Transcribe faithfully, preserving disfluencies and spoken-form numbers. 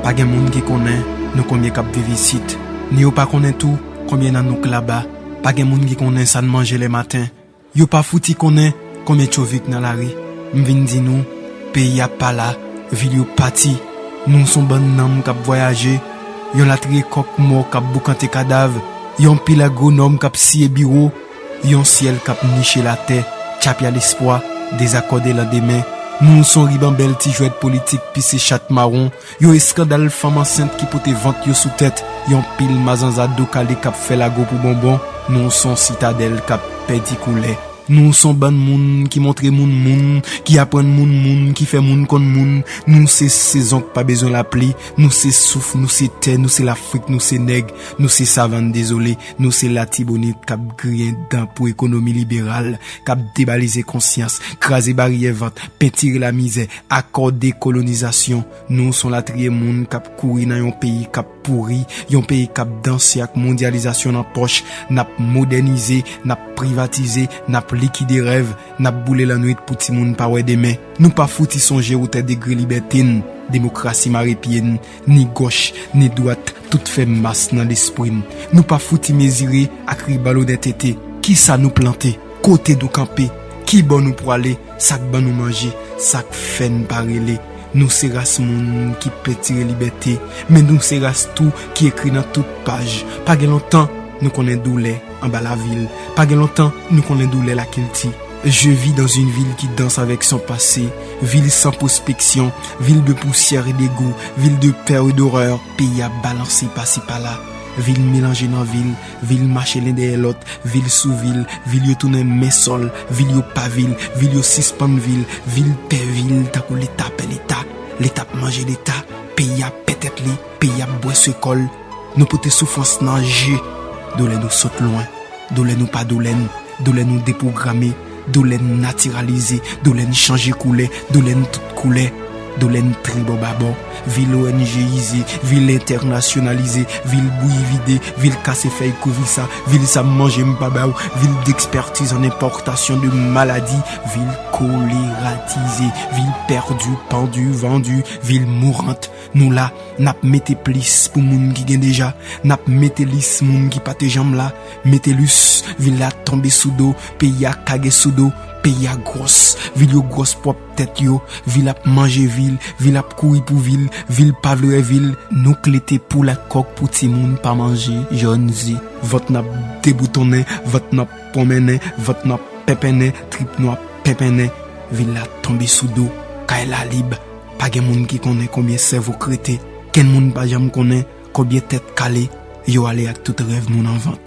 Pa gen moun ki konnen nou konbyen k ap viv isit. Ni yo pa konnen tou konbyen nan nou k laba. Pa gen moun ki konnen sa n manje lè maten. Yo pa fouti konnen konbyen tchovi k nan lari. M vin di nou, peyi a pa la, vil yo pati. Nou s on bann nanm k ap vwayaje. Yon latriye kòk mò k ap boukante kadav. Yon pil agwonòm k ap siye biwo. Yon syèl k ap niche latè, tchapya lespwa, dezakòde landemen. Nou s on ribanbèl ti jwèt politik pise chat mawon. Yon eskandal fanm ansent ki pote vant yo sou tèt. Yon pil mazanza do kale k ap fè lago pou bonbon. Nou s on sitadèl k ap pèdi koulè. Nou s on bann moun ki montre moun moun, ki aprann moun moun, ki fè moun konn moun. Nou se sezon k pa bezwen lapli. Nou se souf, nou se tè, nou se Lafrik, nou se nèg, nou se savann dezole, nou se Latibonit k ap griyen dan pou ekonomi liberal, k ap debalize konsyans, kraze baryè vant, pentire lamizè, akòde kolonizasyon. Nou s on latriye moun k ap kouri nan yon peyi k ap pouri, yon peyi k ap danse ak mondyalizasyon nan pòch. N ap modènize, n ap privatize, n ap likide rèv, n ap boule lannwit pou timoun pa wè demen. Nou pa fouti sonje wotè degre libète n, demokrasi mare pye n, ni gòch, ni dwat, tout fè mas nan lespri n. Nou pa fouti mezire ak riban lonnètete. Kisa nou plante? Kote nou kanpe? Kibò nou pwale? Sa k ban nou manje? Sa k fè n pa rele? Nou se ras moun ki pentire libète, men nou se ras tou ki ekri nan tout paj. Pa gen lontan, nou konnen doulè anba lavil. Pa gen lontan, nou konnen doulè lakilti. Je vis dans une ville qui danse avec son passé, ville sans prospection, ville de poussière et d'égout, ville de peur et d'horreur. Peyi a balanse pasi pala, vil melanje nan vil, vil mache len dèyè lòt, vil sou vil, vil yo tounen men sòl, vil yo pa vil, vil yo sispann vil, vil pè vil tankou Leta pè Leta, Leta ap manje Leta, peyi a pè tèt li, peyi ap bwè sekòl. Nou pote soufrans nan je, doulè nou sot lwen, doulè nou pa doulè n, doulè nou depwograme, doulè n natiralize, doulè n chanje koulè, doulè n tout koulè, doulè n tribò babò, vil O N G ize, vil entènasyonalize, vil bouyi vide, vil kase fèy kouvri sa, vil sa m manje m pa ba w, vil d'expertise en importation de maladie, vil koleratize, vil pèdi, pandi, vandi, vil mourant. Nou la, n ap mete plis pou moun ki gen deja, n ap mete lis moun ki pa te janm la, mete lis, vil la tonbe sou do, peyi a kage sou do, peyi a gwòs, vil yo gwòs pwòp tèt yo, vil ap manje vil, vil ap kouri pou vil, vil pa vle wè vil, nou klete poul ak kòk pou timoun pa manje jòn ze. Vant n ap deboutonnen, vant n ap pwonmennen, vant n ap penpennen, trip nou ap penpennen, vil la tonbe sou do, kay la lib, pa gen moun ki konnen konbyen sèvo k rete, kenn moun pa janm konnen konbyen tèt kale, yo ale ak tout rèv nou nan vant.